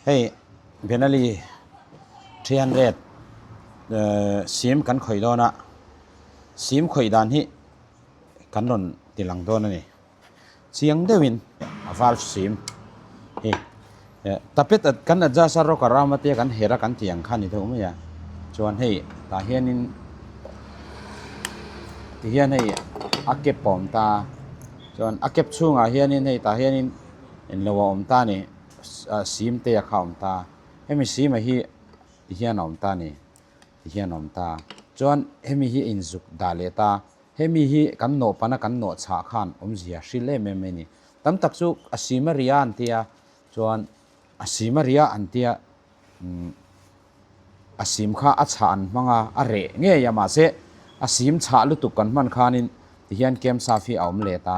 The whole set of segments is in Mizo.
Hei Benelli 300 sim kan khawih dawn a, sim khawih dan hi kan rawn ti lang dawn a ni. Chiang deuhin a valve sim hi tapet kan adjust a rocker arm a tia kan her a kan tih ang kha a ni deuh mai a. Chuan hei tah hianin tihian hei a kep a awm ta a, chuan a kep chhungah hianin hei tah hianin englo a awm ta a ni. Sim te a kha a awm ta hemi sim a hi ti hian a awm ta a ni ti hian a awm ta chuan hemi hi a inzuk dah leh ta hemi hi kan nawh pana kan nawh chhah khan awmzia hril em em mai a ni tam tak chu a sim a ria an tia chuan a sim a ria an tia umm a sim kha a chhah an hmang a a reh ngei a mahse a sim chhah lutuk kan hman khanin ti hian camshaft hi a awm leh ta.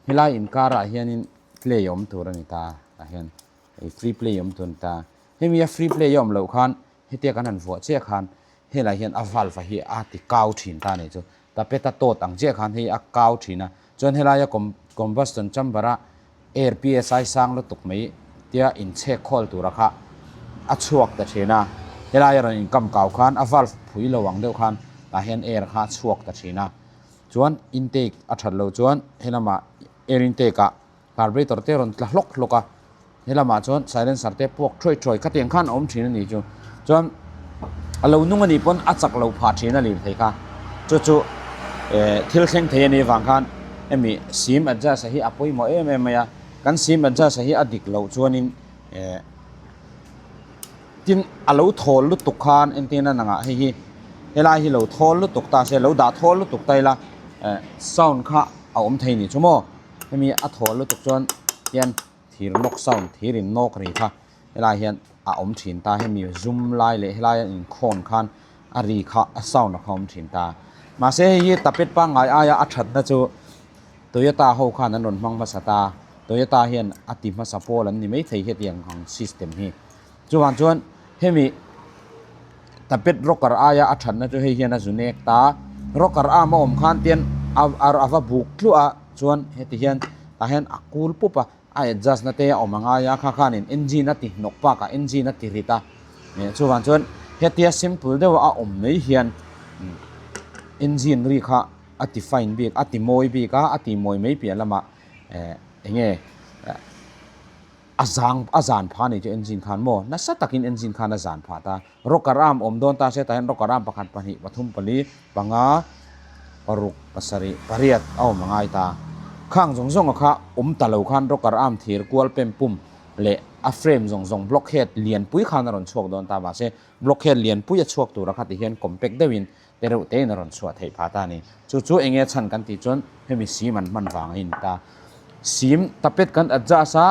Helai inkarah hianin play awm tur a ni ta tah hian hei free play awm tur a ni ta. Hemi a free play a awm loh khan hetia kan han vuah chiah khan helai hian a valve hi a ti kau thin ta a nih chu. Tapet a tawt ang chiah khan hei a kau thin a, chuan helaia combustion chamber a air psi sang lutuk mai tia inchhek khawl tura kha a chhuak ta thin a. Helai a rawn inkam kau khan a valve phui lo ang deuh khan tah hian air kha a chhuak ta thin a. Chuan intake a that loh chuan helamah air intake ah carburetor te a rawn tla hlawk hlawk a, helamah chuan silencer te puak thuai thuai khatiang khan a awm thin a ni chu. Chuan a lo nung a nih pawn a chak loh phah thin a lir thei kha. Chu chu eh thil thleng thei a nih avang khan hemi sim adjust a hi a pawimawh em em mai a, kan sim adjust a hi a dik loh chuanin eh Tin, a lo thawl lutuk khan entirna nangah hei hi helai hi lo thawl lutuk ta se, lo dah thawl lutuk ta ila eh sound kha a awm thei ni chu maw? Hemi a thawl lutuk chuan hian thir nawk sound, thir in nawk ri kha helai hian a awm thin ta, hemi zum lai leh helaia inkhawn khan a ri kha a sound a kha awm thin ta. Mahse hei hi tapet pangngai aia a thatna chu Toyota ho khan an rawn hmang hmasa ta, Toyota hian a ti hmasa pawl an ni maithei hetiang ang system hi. Chuvang chuan hemi tapet rocker aia a thatna chu hei hian a zu nek ta. Rocker arm a awm khan tian a a va buk tluah a chuan heti hian tah hian a kul pup a, a adjust na te a awm a ngai a kha khanin engine a ti hnawk pak a engine a ti rit a. Chuvang chuan hetia simple deuh a awm mai hian engine ri kha a ti fine bik a ti mawi bik a, a ti mawi mai piah lamah eh eng nge A zang a zan phah a ni chu engine khan maw nasa takin engine khan a zan phah ta. Rocker arm awm dawn ta se tah hian rocker arm pakhat pahnih pathum pali panga paruk pasarih pariat a awm a ngai ta. Khang zawng zawng a kha awm ta lo khan rocker arm thir kual pem pum leh a frame zawng zawng block head lian pui khan a rawn chhuak dawn ta mahse block head lian pui a chhuak tur a kha ti hian compact deuhin te reuh tein a rawn chhuah theih phah ta a ni. Chu chu eng nge chhan kan tih chuan hemi sim an hman vang a in ta. Sim tapet kan adjust a,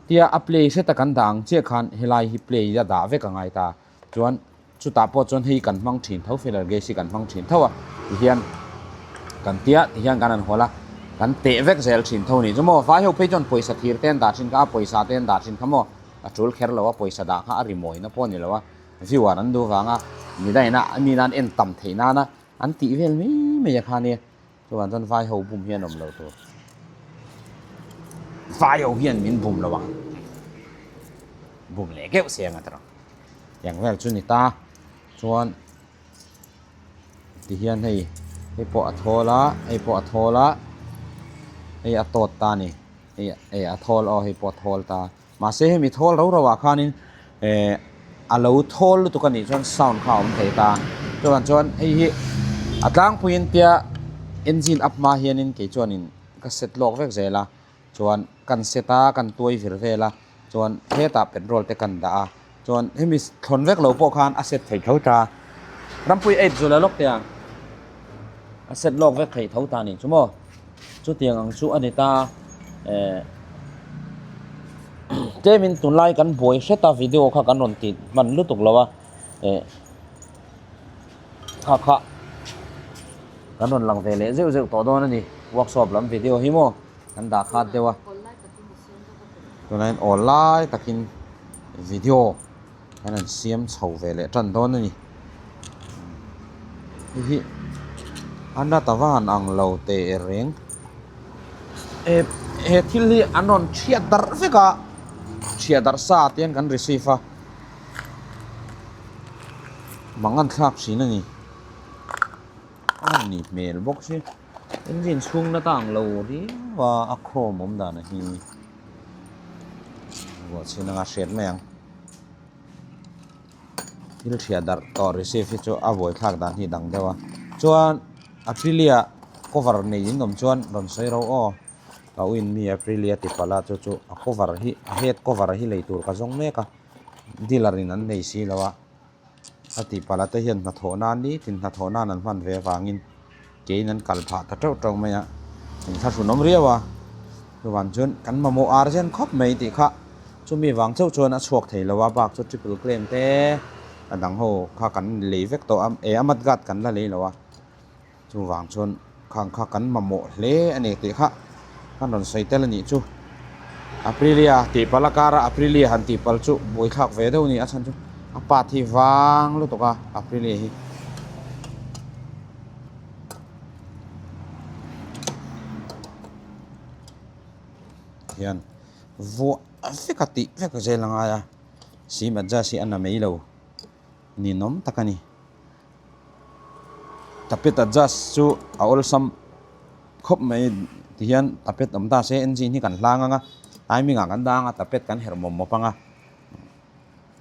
tia a play hreta kan dah ang chiah khan helai hi play a dah vek a ngai ta. Chuan chutah pawh chuan hei kan hmang thin tho filler gauge hi kan hmang thin tho a tihian kan tia tihian kan han hawl a, kan teh vek zel thin tho a ni. Chu maw vai ho phei chuan pawisa thir te an dah thin kha a, pawisa te an dah thin kha maw a tul kher lo a, pawisa dah kha a rimawina pawh a ni lo a. Viewer an duh vanga midangin a mi nan en tam theih nana an tih vel mai mai a kha nia chuvang chuan vai ho bum hian awm lo tur vai ho hian min bum lo ang bum leh keuh se anga tawrh ang vel chu ni ta chuan tihian hei hei pawh a thawl a hei pawh a thawl a hei a tawt ta a ni hei hei a thawl aw hei pawh a thawl ta. Mahse hemi thawl ro ro ah khanin eh a lo thawl lutuk a nih chuan sound kha a awm thei ta. Chuvang chuan hei hi a tlangpuiin tia engine up hma hianin kei chuanin ka set lawk vek zel a, chuan kan set a kan tuai vir vel a, chuan hetah petrol te kan dah a, chuan hemi thlawn vek lo pawh khan a set thei tho ta. Rampui eight zula lawk teh ang a set lawk vek thei tho ta a nih chu maw. Chutiang ang chu a ni ta eh tlemin tunlai kan buai hret a video kha kan rawn tih hman lutuk lo a eh kha kha kan rawn lang ve leh zeuh zeuh tawh dawn a ni workshop lam video hi maw kan dah khat deuh a tunah hian awl lai takin video kan rawn siam chho ve leh tan dawn a ni hei hi a nat a van ang lo teh reng he he thil hi an rawn chhiat darh vek a. Chhiah darh sa te hian kan receive a, mangan thlak thin a ni. A ni hmel bawk si. Engine chhung na ta ang lo riau a, a chrome awm dan hi ruah chhin anga hriat mai ang. Thil hriat darh tawh receive hi chu a buaithlak dan hi dang deuh a. Chuan Aprilia cover nei in awm chuan rawn sawi ro aw. Ka uin mi Aprilia ti palh a chu chu a cover hi a head cover hi lei tur ka zawng mek a dealer in an nei si lo a a tih palh a te hian hnathawh nan ni tin hnathawh nan an hman ve avangin keiin an kal phah ta teuh teuh mai a inthlahrun awm riau a chuvang chuan kan mamawh ar zen khawp mai tih kha chumi vang chauh chuan a chhuak thei lo a bak chu triple claim te a dang ho kha kan lei vek tawh a eh a mud guard kan la lei lo a. Chuvang chuan khang kha kan mamawh hle a ni tih kha kan rawn sawi tel a nih chu. Aprilia tih palh a kara Aprilia han tih palh chu buaithlak ve deuh a ni a chhan chu a part hi vang lutuk a Aprilia hi. Hian vuah vek a tih vek zel a ngai a sim adjust hi a na mai lo ninawm tak a ni. Tapet adjust chu a awlsam khawp mai tihian tapet awm ta se engine hi kan hlang ang a timing ah kan dang a tapet kan herh mawp mawp ang a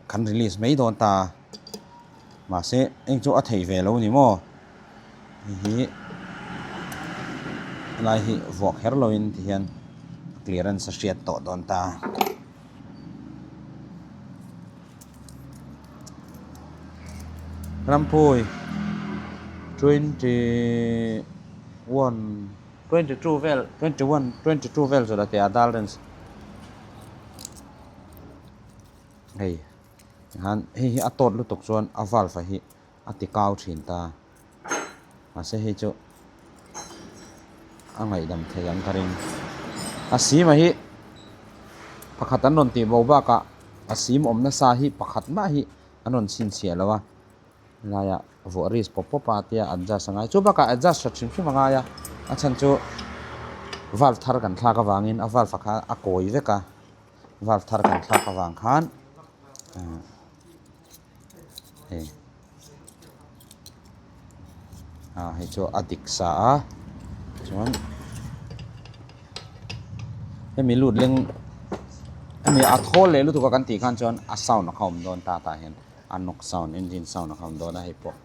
kan release mai dawn ta a mahse eng chu a theih ve lo ni maw hei hi helai hi vuah kher lo in tihian clearance a hriat tawh dawn ta. Rampui 21 22 vel 21 22 vel zawh te a dal reng hei tikhan hei hi a tawt lutuk chuan a valve hi a ti kau thin ta mahse hei chu a ngaihdam thei ang ka ring a sima hi pakhat an rawn tih bo bakah a sim awm nasa hi pakhat mah hi an rawn chhinchhiah lo a helaiah vuah risk pawp pawp a tia adjust a ngai chu bakah adjust hrat hrim hrim a ngai a a chhan chu valve thar kan thlak avangin a valve kha a kawi vek a valve thar kan thlak avang khan hei ah hei chu a dik sa a chuan hemi lut leng hemi a thawl leh lutuk a kan tih khan chuan a sound a kha awm dawn ta tah hian a knock sound engine sound a kha awm dawn a hei pawh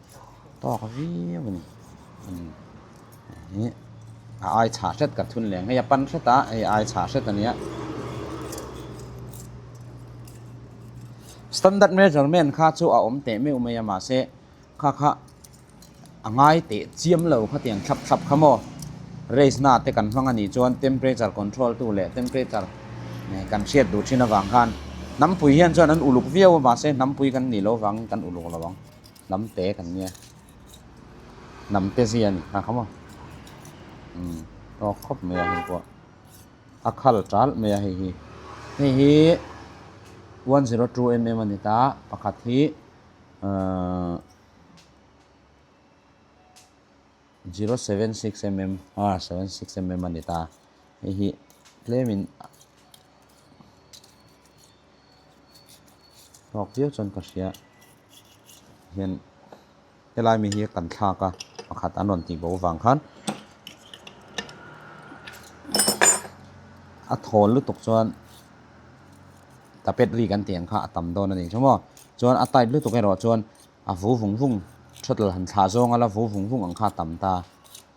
tawk viau a ni hi a ai chhah hret ka thun leh ang hei a pan hret a hei a ai chhah hret a nia standard measurement kha chu a awm teh meuh mai a mahse kha kha a ngai teh chiam lo khatiang thlap thlap kha maw race na te kan hmang a nih chuan temperature control tu leh temperature kan hriat duh thin avang khan hnampui hian chuan an uluk viau a mahse hnampui kan nih loh avangin kan uluk lo ang hnam te kan nia. Hnam te zia a ni kha kha maw umm tawk khawp mai a hei pawh a khal tal mai a hei hi hei hi 102 mm a ni ta pakhat hi ahh 076 mm ah 76 mm a ni ta hei hi tlemin tawk viau chuan ka hria hian. Helai mi hi kan thlak a pakhat an rawn tih bo vang khan a thawl lutuk chuan tapet ri kan tih ang kha a tam dawn a ni chu maw chuan a tight lutuk erawh chuan a vu vung vung throttle han thlah zawng a la vu vung vung ang kha a tam ta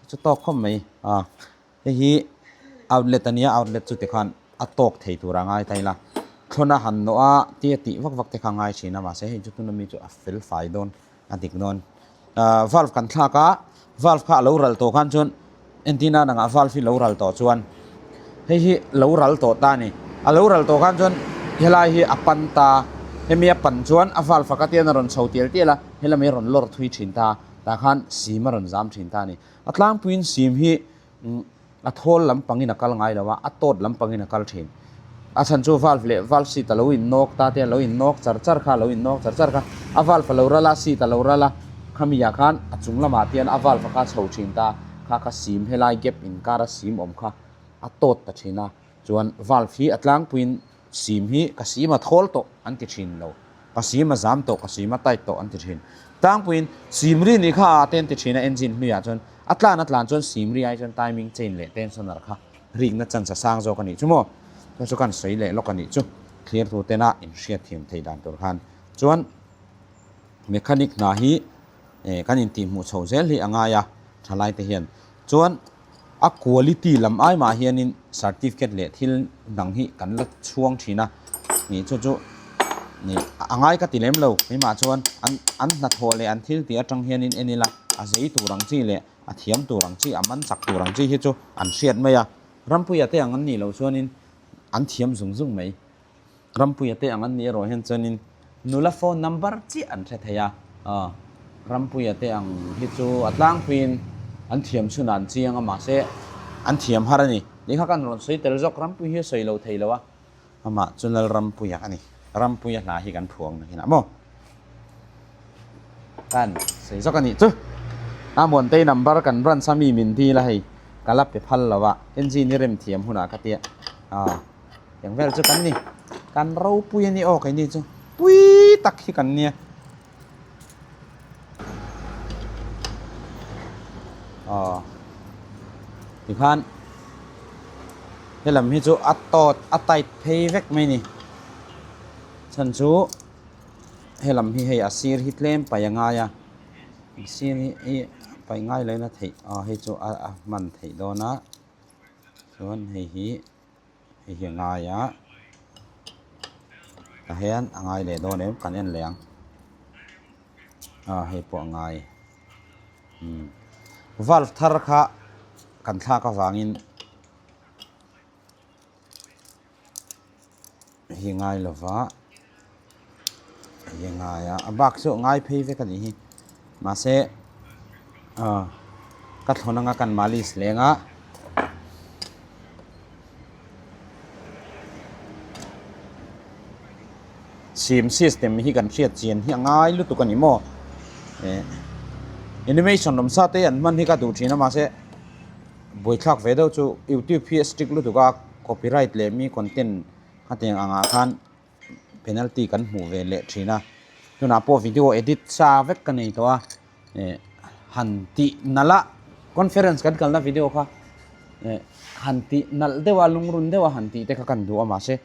chu tawk khawp mai a. Hei hi outlet a nia outlet chu tikhan a tawk thei tur a ngai ta ila thlawna han nawh a tia tih vak vak te kha a ngai thin a mahse hei chu tuna mi chu a fel fai dawn a dik dawn ahh valve kan thlak a valve kha a lo ral tawh khan chuan entir nan angah valve hi lo ral tawh chuan hei hi lo ral tawh ta a ni a lo ral tawh khan chuan helai hi a pan ta hemi a pan chuan a valve a ka tian a rawn chho tial tial a helami a rawn lawr thui thin ta tah khan sim a rawn zam thin ta a ni a tlangpuiin sim hi. A thawl lampangin a kal ngai lo a, a tawt lampangin a kal thin. A chhan chu valve leh valve seat a lo innawk ta te a lo innawk char char kha, a lo innawk char char kha. A valve a lo ral a, seat a lo ral a, khami ah khan a chung lamah te hian a valve kha a chho thin ta, kha kha sim helai gap inkar a sim awm kha a tawt ta thin a. Chuan valve hi a tlangpuiin. Sim hi ka sim a thawl tawh an ti thin lo, ka sim a zam tawh, ka sim a tight tawh an ti thin. Tlangpuiin sim ri nih kha a te an ti thin a, engine hnuiah chuan a tlan a tlan chuan sim ri ai chuan timing chain leh tensioner kha rikna chance a sang zawk a nih chu maw? Chu chu kan sawi leh lawk a nih chu. Thlirtu tena inhriat thiam theih dan tur khan chuan mechanic hna hi kan intihhmuh chhoh zel hi a ngai a, thalaite hian chuan A quality lam ai mah hianin certificate leh thil dang hi kan la chhuang thin a, nih chu chu nih a ngai ka ti lem lo. Keimah chuan an an hnathawh leh an thil tih atang hianin en ila a zei tur ang chi leh a thiam tur ang chi, a man chak tur ang chi hi chu an hriat mai a. Rampuia te ang an nih loh chuanin an thiam zung zung mai. Rampuia te ang an nih erawh hian chuanin nula phone number chiah an hre thei a, aw Rampuia te ang hi chu a tlangpuiin an thiam chhun an chiang a mahse an thiam har a ni. Ni kha kan rawn sawi tel zawk Rampui hi a sawi lo thei lo a, amah chu Lal Rampuia a ni. Rampuia hla hi kan phuang na hinah maw kan sawi zawk a nih chu. A Muantei number kan branch a mi min dil a hei ka la pe phal lo a, engine i rem thiam hunah ka tia aw. Eng vel chu kan ni. Kan ropui a ni aw keini chu. Pui tak hi kan nia. Aw. Tikhan helam hi chu a tawt a tight phei vek mai ni. Chhan chu helam hi hei a sir hi tlem paih a ngai a. A sir hi paih ngai lo in a theih aw hei chu a hman theih dawn a. Chuan hei hi. Hei hi a ngai a, tah hian a ngai leh dawn em kan en leh ang a hei pawh a ngai umm valve thar kha kan thlak avangin hei hi a ngai lo va hei hi a ngai a a bak chu a ngai phei vek a nih hi mahse ah ka thlawn anga kan malis leng a. Sim system hi kan hriat chian hi a ngai lutuk a ni maw eh animation awm sa te an hman hi ka duh thin a mahse buaithlak ve deuh chu youtube hi a strict lutuk a copyright leh mi content khatiang angah khan penalty kan hmuh ve leh thin a tunah pawh video edit sa vek ka nei tawh a eh han tih nalh a conference kan kalna video kha eh han tih nalh deuh a lungrun deuh a han tih te kha kan duh a mahse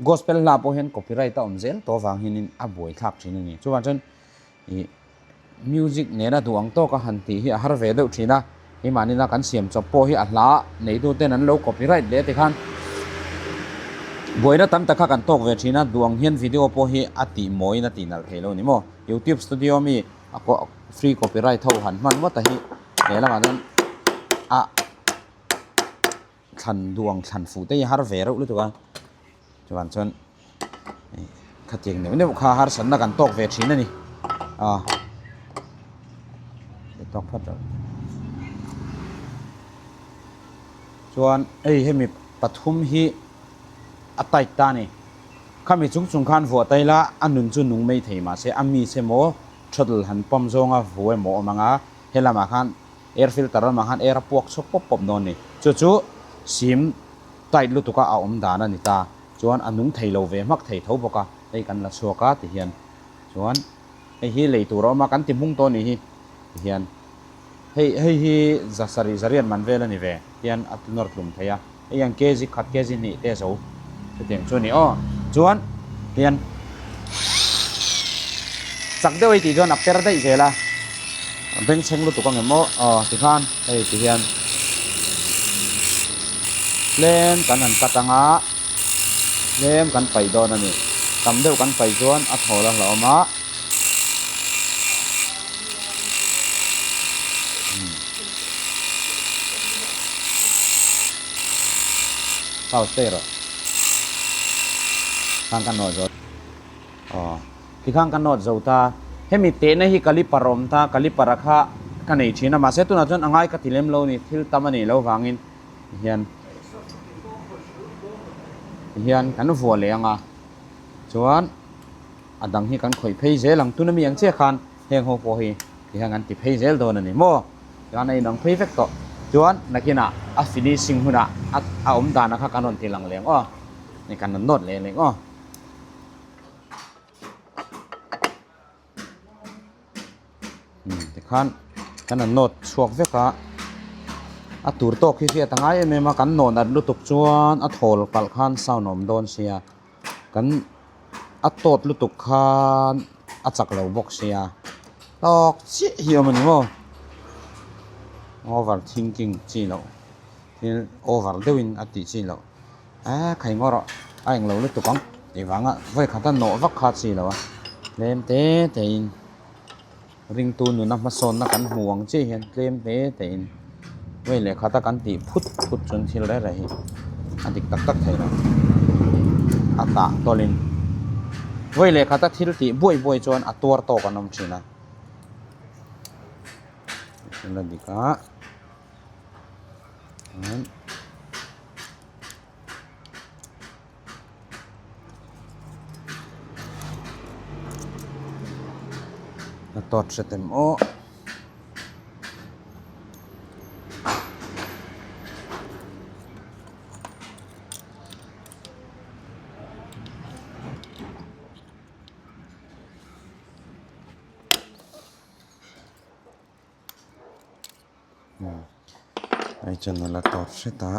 gospel hla pawh hian copyright a awm zel tawh avang hianin a buai thlak thin a ni chuvang chuan ih music nena duh ang tawka han tih hi a har ve deuh thin a, keimahni kan siam chawp pawh hi a hla neitu ten an lo copyright leh tikhan buaina tam tak kha kan tawk ve thin a, duh ang hian video pawh hi a tih mawiin a tih nalh thei lo ni maw. Youtube studio mi a free copyright ho han hman ngawt a hi lehlamah chuan a thlan duh ang thlan fuh te hi har ve reuh lutuk a chuan chuan khatiang neuh neuh kha harsatna kan tawk ve thin a ni a tawk phawt rawh chuan hei hemi pathum hi a tight ta a ni khami chung chung khan vuah ta ila a nun chu nung mai thei mahse a mi se maw throttle han pump zawnga vu emaw awm ang a helamah khan Air filter lamah khan air a puak chhuak pawp pawp dawn a ni. Chu chu sim tight lutuk a a awm dan a ni ta. Chuan a nung thei lo ve hmak thei tho bawk a, hei kan la chhuak a ti hian. Chuan hei hi lei tur a awm a, kan ti hmung tawh a nih hi ti hian. Hei hei hi za sarih zariat man vel a ni ve hian a nawr tlum thei a. Hei ang kg khat kg hnih te zo chutiang chu a ni aw. Chuan hian chak deuh hei tih chuan a per daih zel a, a bengchheng lutuk ang em aw aw tikhan hei ti hian tlem kan han cut ang a, tlem kan paih dawn a ni. Tam deuh kan paih chuan a thawl a hlauhawm a. Pause daih rawh. Khang ka nawt zo. Aw. Tikhang ka nawt zo ta. Hemi tehna hi caliper a awm ta. Caliper a kha ka nei thin a. Mahse tunah chuan a ngai ka ti lem lo ni. Thil tam a nih loh vangin hian hian kan vuah leh ang a. Chuan a dang hi kan khawih phei zel ang. Tuna mi ang chiah khan heng ho pawh hi tihian kan ti phei zel dawn a ni maw? Chuan a inang phei vek tawh. Chuan nakinah a finishing hunah a awm dana kha kan rawn ti lang leh ang aw. Ni kan rawn nawt leh leh aw. Tikhan kan rawn nawt chhuak vek a, a tur tawk hi hriat a ngai em em a, kan nawh nat lutuk chuan a thawl kalh khan sound a awm dawn sia, kan a tawt lutuk khan a chak lo bawk sia, tawk chiah hi a awm a ni maw? Over thinking chi loh thil over deuhin a tih chi loh. A khai ngaw rawh a englo lutuk ang tih vanga vawi khat a nawh vak kha chi lo a tlem te te in ringtu nuna hmasawnna kan hmu ang chiah hian tlem te te in vawi leh khat a kan tih phut phut chuan thil reng reng hi a dik tak tak thei lo a tah tawlhin vawi leh khat a thil tih buai buai chuan a tuar tawk an awm thin a thil a dik a. A tawt hre tem aw. Hei chuan a la tawt hret a.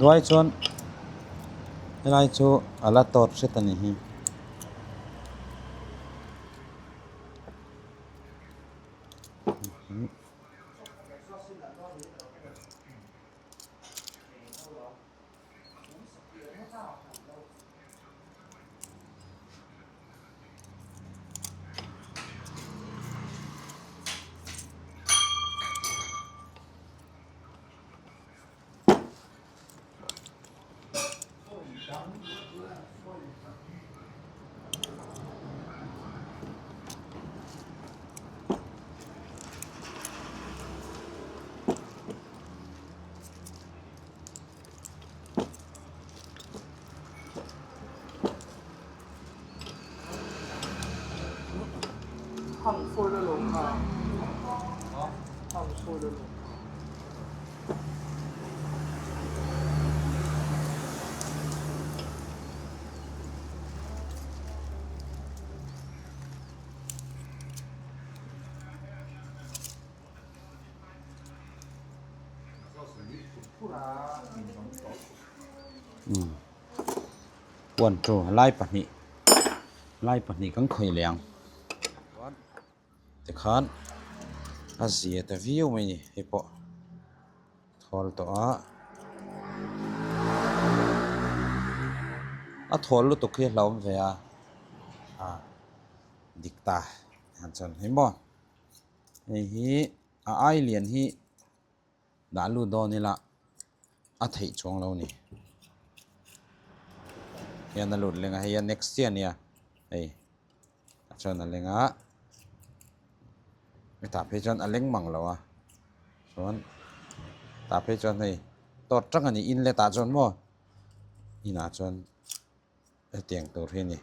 Duai chuan helai chu a la tawt hret a ni hi. One two lai pahnih lai pahnih kan khawih leh ang tikhan a zia ta viau mai a ni hei pawh thawl tawh a a thawl lutuk hi a hlauhawm ve a ah dik ta han chuan hei maw hei hi a ai lian hi. Dah lut dawn ila a theih chuang lo ni. Hian a lut leng a, hei a next chiah ania hei a chuan a leng a, hetah phei chuan a leng mang lo a, chuan tah phei chuan hei tawt tang a ni inlet ah chuan maw inah chuan hetiang tur hi a ni.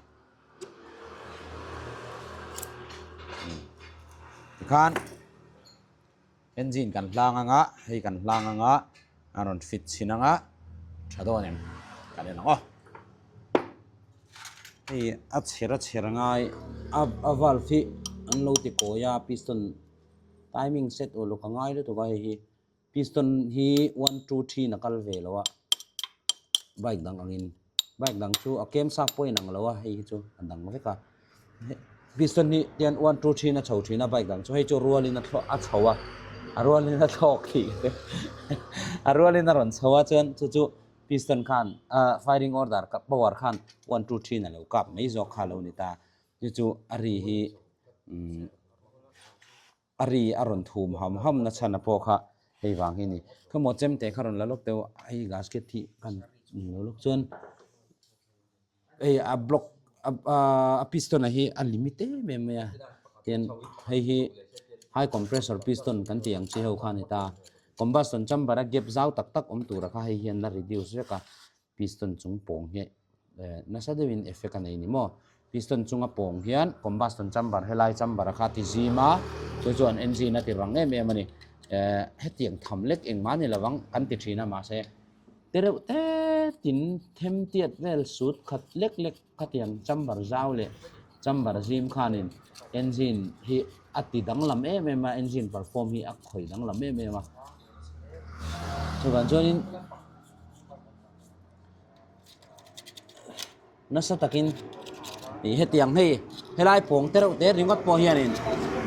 Tikhan. Engine kan hlang anga hei kan hlang anga a rawn fit chhin anga tha dawn em kan en ang aw. Hei a chher a chher ngai a a valve hi an lo ti kawi a piston timing set uluk a ngai lutuk a hei hi piston hi 1 2 3 in a kal ve lo a bike dang angin bike dang chu a kem sa pawh a inang lo a hei hi chu a dang vek a. Piston hi tian 1 2 3 in a chho thin a bike dang chu hei chu rualin a thlawh a chho a a rualin a thlawk tih te a rualin a rawn chho a chuan chu chu piston khan ah firing order power khan 1 2 3 in a lo kap mai zawk kha a lo ni ta chu chu a ri hi umm a ri a rawn thum ham ham na chhan a pawh kha. Hei vang hi a ni. Khawmaw chem te kha rawn la lawk deuh a, hei gasket hi kan ni lo lawk chuan hei a block a piston a hi a limit em em mai a tian hei hi high compressor piston kan tih ang chi ho kha a ni ta combustion chamber a gap zau tak tak awm tur a kha hei hian la reduce vek a. Piston chung pawng hi nasa deuhin effect a nei ni maw? Piston chunga pawng hian combustion chamber helai chamber a kha ti zim a, chu chuan engine a ti rang em em a ni. Hetiang tham lek engmah ni lovang kan ti thin a mahse te reuh te tin them tiat vel sut khat lek lek khatiang chamber zau leh chamber zim khanin engine hi a ti danglam em em a, engine perform hi a khawih danglam em em a. Chuvang chuanin. Nasa takin ih hetiang hei helai pawng te reuh te ringawt pawh hianin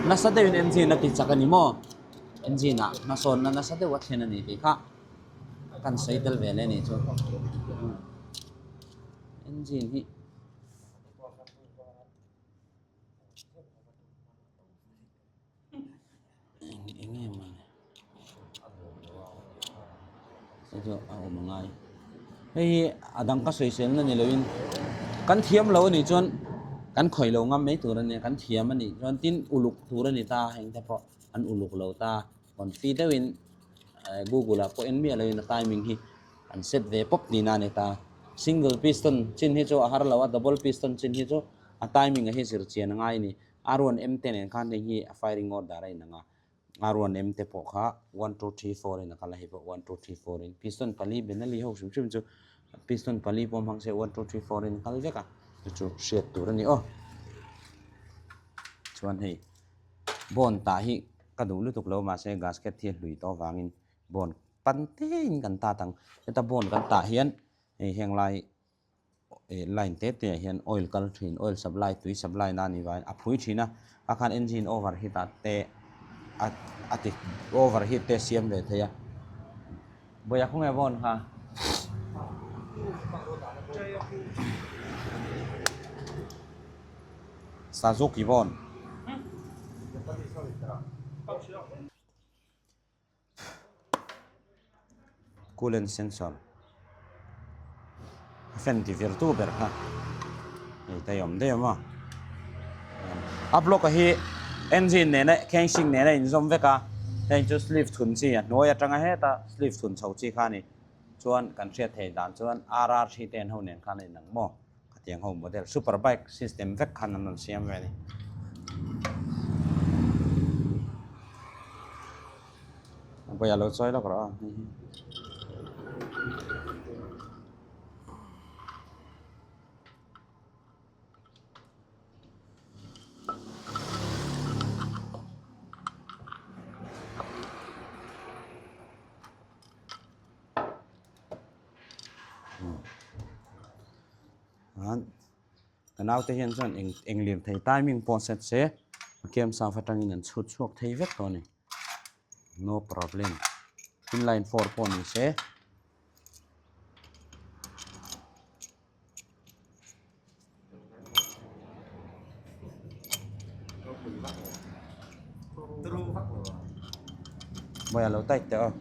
nasa deuhin engine a ti chak a ni maw engine ah hmasawnna nasa deuh a thlen a ni tih kha kan sawi tel ve leh a nih chu engine hi. Eng nge maw ni chu chu a awm a ngai hei hi a dang ka sawi sel na ni lo in kan thiam lo a nih chuan kan khawih lo ngam mai tur a nia kan thiam a nih chuan tin uluk tur a ni ta heng te pawh an uluk lo ta confi deuh in google ah pawh en miah lo in a timing hi an set ve pawp tihna a ni ta single piston chin hi chu a har lo a double piston chin hi chu a timing a hi zir chian a ngai a ni. R1M te nen khan hei hi a firing order a inang a, R1M te pawh kha one two three four in a kal a, hei pawh one two three four in piston pali Benelli ho hrim hrim chu piston pali pawh hmang se one two three four in a kal vek a, chu chu hriat tur a ni aw. Chuan hei bone tah hi ka duh lutuk lo mahse gasket hi a hlui tawh avangin bone pan tein kan tat ang, heta bone kan tah hian hei heng lai. Line te te ah hian oil kal thin oil supply tui supply na a nih vangin a phui thin a a khan engine over heat ah te a a ti over heat te a siam ve thei a vawi a khawnge vawn kha Suzuki vawn. Coolant sensor a fan ti vir tu ber kha hei te a awm daih awm a a block a hi engine nena casing nena inzawm vek a heng chu sleeve thun chi a hnuai atanga heta sleeve thun chho chi kha a ni chuan kan hriat theih dan chuan R R three ten ho nen khan a inang maw khatiang ho model super bike system vek khan an rawn siam ve a ni. Vawiah lo chawi lawk rawh a hei hi. Ka naute hian chuan eng eng lirthei timing pawh set se a camp staff atangin an chhut chhuak thei vek tawh a ni no problem inline four pawh ni se. Vawiah lo tight teh aw.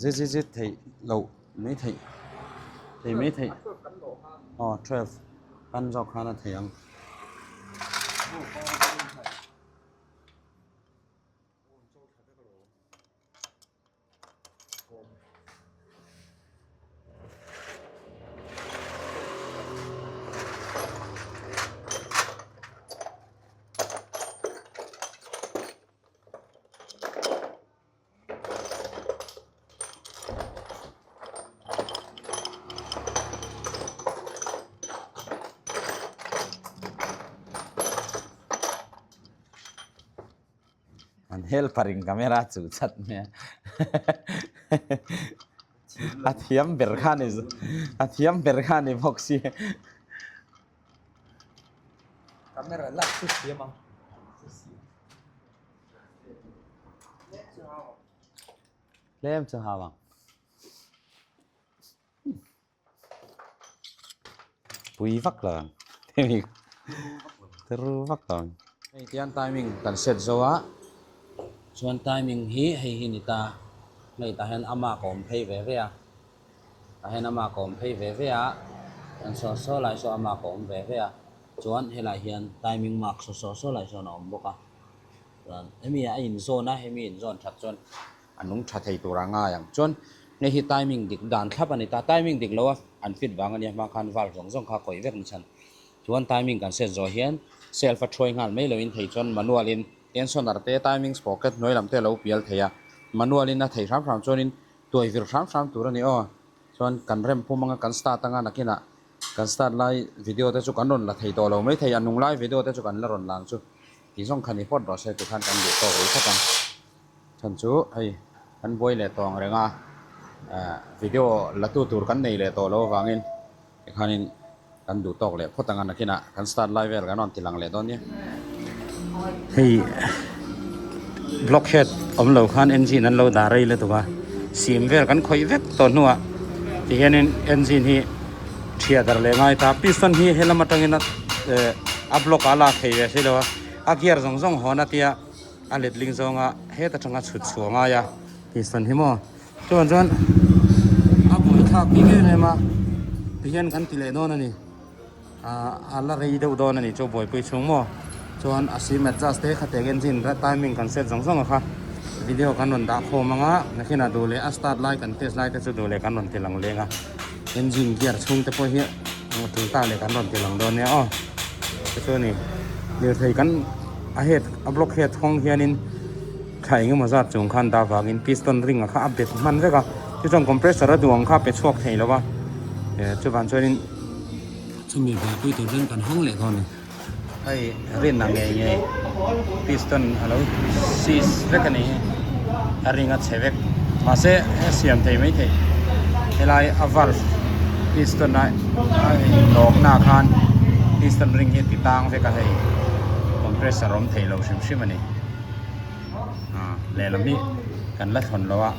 Zit zit zit theih loh mai theih thei mai theih aw twelve kan zawk khan a thei ang. An helper in camera chu chat mai a a thiam ber kha ni a thiam ber kha ni bawk si. Camera lak chu thiam ang. Tlem chu hau ang. Pui vak lo ang. Turu vak lo ang. Hei tiang timing kan set zo a, chuan timing hi hei hi ni ta, hei tah hian ama ka awm phei ve ve a, tah hian ama ka awm phei ve ve a, kan saw saw lai saw ama ka awm ve ve a, chuan helai hian timing mark saw saw saw lai sawn a awm bawk a, chuan hemi a inzawn a, hemi inzawn that chuan a nung tha thei tur a ngai ang. Chuan hei hi timing dik dan thlap a ni ta, timing dik lo a an fit vang a nia hma khan valve zawng zawng kha a kawih vek ni chhan. Chuan timing kan set zawh hian self a thuai nghal mai loin thei chuan manual in tensioner te timing sprocket hnuai lam te a lo pial thei a, manual in a thei hram hram chuanin tuai vir hram hram tur a ni aw. Chuan kan rem pum anga kan start anga nakinah kan start lai video te chu kan rawn la thei tawh lo mai thei, a nung lai video te chu kan la rawn la ang chu tih zawng kha ni phawt rawh se tikhan kan duh tawk rih phawt ang. Chhan chu hei kan buai leh tawh ang reng a, video la tu tur kan nei leh tawh lo avangin tikhanin kan duh tawk leh phawt ang a, nakinah kan start lai vel kan rawn ti lang leh dawn nia. Hei block head awm lo khan engine an lo dah rei lutuk a, sim vel kan khawih vek tawh hnuah tihianin engine hi thiah darh leh ngai ta, piston hi helam atangin a block ah a lak thei ve si lo a, a gear zawng zawng hawn a tia. A letling zawnga heta tanga chhut chhuah a ngai a piston hi maw chuan chuan a buai thlak bik em em a tihian kan ti leh dawn a ni ah a la rei deuh dawn a ni chu buaipui chhung maw chuan a sim adjust te kha teh engine timing kan set zawng zawng a kha video kan rawn dah khawm ang a nakinah duh leh a start lai kan test lai te chu duh leh kan rawn ti lang leng a engine gear chhung te pawh hi tul ta leh kan rawn ti lang dawn nia aw tichuan lirthei kan. A head a block head hawng hianin thla eng emaw zat chung khan dah vangin piston ring a kha a bet hman vek a chuchuan compressor a duh ang kha a pe chhuak thei lo va eh chuvang chuanin chumi buaipui tur chuan kan hawng leh dawn a ni. Hei rin ang ngei ngei piston a lo seize vek a ni hi a ring a chhe vek mahse a siam thei maithei helai a valve piston a a inlawkna ah khan piston ring hi a ti tang vek a hei compressor awm thei lo hrim hrim a ni ah lehlam hi kan la thlawn lo a.